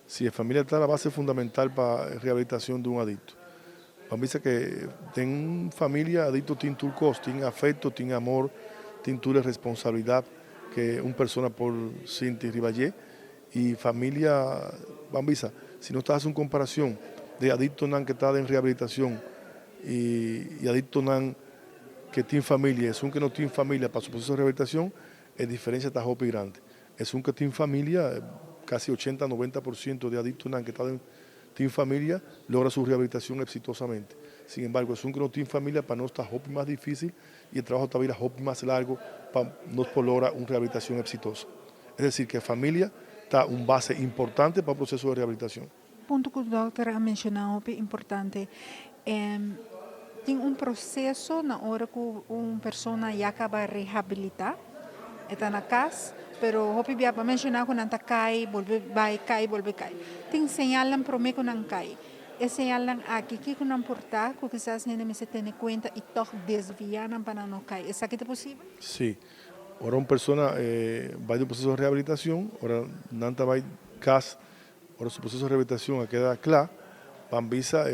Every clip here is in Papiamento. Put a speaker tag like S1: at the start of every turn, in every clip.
S1: Si, famia ta e base fundamental pa rehabilitacion di un adicto. Ban bisa cu tin famia, adicto tin tur cos, tin afecto, tin amor, tin tur responsabilidad cu un persona por sinti riba dje. Y famia, ban bisa, si nos ta haci un comparacion di adicto nan cu ta den rehabilitacion y adicto nan cu tin famia, esun cu no tin famia pa su proceso di rehabilitacion, e diferencia ta hopi grandi. Esun cu tin famia, casi 80-90% di adicto nan cu ta tin famia, logra su rehabilitacion exitosamente. Sin embargo, esun cu no tin famia, pa nos ta hopi mas dificil y e trabou ta bira hopi mas largo pa nos por logra un rehabilitacion exitoso. Es decir, cu famia ta un base importante pa e proceso di rehabilitacion.
S2: Punto cu e doctor a menciona importante. Tin un proceso na ora cu un persona ya caba rehabilita, ta na cas, pero hopi bia a menciona cu nan ta cay, bolbe bay, cay, bolbe cay. Tin señal prome cu nan cay. E señal aki cu nan por ta, cu kisas hende mester tene cuenta y toch desvia nan pa no cay. Esaki ta posibel?
S1: Si. Ora un persona bay den un proceso di rehabilitacion, ora nan ta bay cas, ora su proceso di rehabilitacion a keda cla, ban bisa,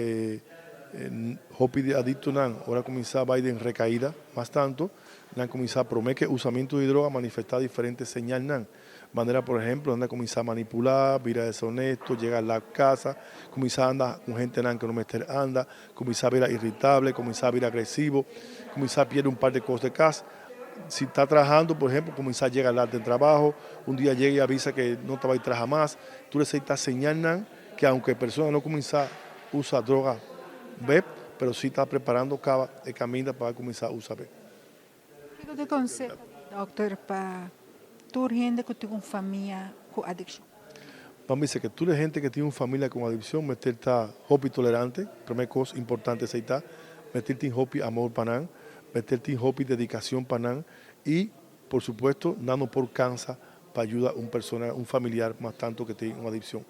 S1: hopi di adicto nan, ora cuminsa bay den recaida, mas tanto, nan cuminsa prome cu usamento di droga manifesta diferente señal nan. Manera, por ehempel, nan cuminsa manipula, bira deshonesto, yega na cas, cuminsa anda cu hende nan cu no mester anda, cuminsa bira irritable, cuminsa bira agresivo, cuminsa perde un par di cos di cas. Si ta trahando, por ehempel, cuminsa yega laat di trabou, un dia yega y avisa cu no ta bay traha mas, tur esey ta señal cu aunke e persona no cuminsa usa droga bek, pero si ta preparando caba e caminda pa cuminsa usa bek.
S2: Kico ta conseho, doctor, pa tur hende cu tin un famia cu adiccion?
S1: Ban bisa cu tur hende cu tin un famia cu adiccion, mester ta hopi tolerante, prome cos importante esey ta, mester tin hopi amor pa nan, mester tin hopi dedicacion pa nan y, por supuesto, no por cansa pa yuda un persona, un familiar mas tanto cu tin un adiccion.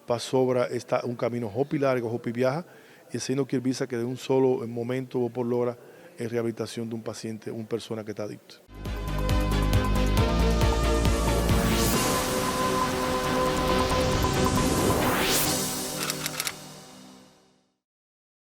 S1: Pasobra ta un camino hopi largo, hopi biaha, y esey no kier bisa cu den un solo momento bo por logra e rehabilitacion di un paciente, un persona cu ta adicto.